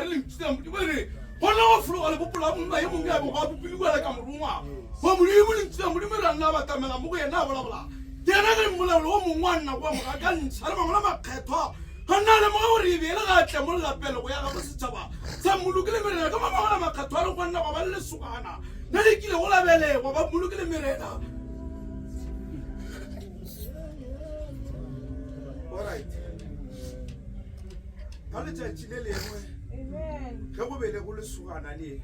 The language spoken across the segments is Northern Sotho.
re lentšu la Modimo le re gona go fologa lebopo la monna ye mongwe ya bego a bopiliwa le ka morongwa wa Modimo. Lentšu la Modimo la nna batamela mo go yena a bolabola ke yena ge mmolabolo wo mongwe a nna go mo gakantšha le mangwalo a makgethwa. Ga nna a lemoga gore e be e le ga a tle mo lelapeng go ya gabo setšhaba sa mmolokile merena ka mangwalo a makgethwa a re go nna gwa ba le lesogana le le kilego la belegwa ba mmolokile merena. Alright. Ka letšatši le lengwe ge go belego lesogana le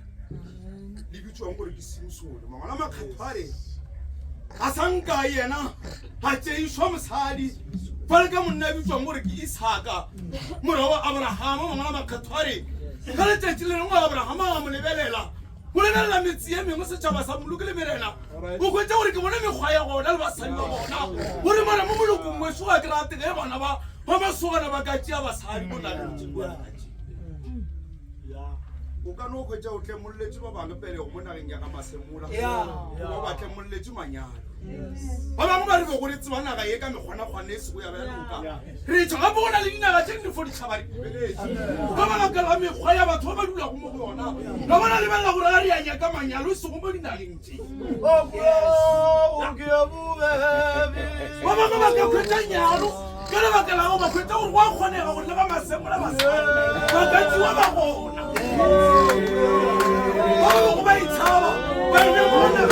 le bitšwang gore ke Simsone, mangwalo a makgethwa a re a sa nka yena a tšeišwa mosadi fale ka monna a bitšwang gore ke Isaka morwa wa Abrahama. Mangwalo a makgethwa a re ka letšatši le lengwe Abrahama a mo lebelela go lebelela metse ye mengwe setšhaba sa moloki le merena o hwetša gore ke bone mekgwa ya gona le basadi ba bona gore mara mo molokong weso ga ke rate ge bana ba ba masogana ba ka tšea basadi mo nageng tše o ka no hwetša o tlemolletše ba bangwe pelego mo nageng ya ga masemola goba ba tlemolletše manyalo ba bangwe ba re be go re tseba naga ye ka mekgwanakgwana e sego ya ba ya loka re tšwa gape go na le dinaga tše di fo ditšhaba di lebeletše ka baka la mekgwa ya batho ba ba dulago mo go yona ba bona lebelela gore ga re ya nyaka manyalo e sego mo dinageng tše ba bangwe ba ka hwetša nyalo ka lebaka la go ba hwetša gore go a kgonega gore le ba masemola basadi ba ka tšiwa ba gona ba bangwe ba itshaba ba ile go naga.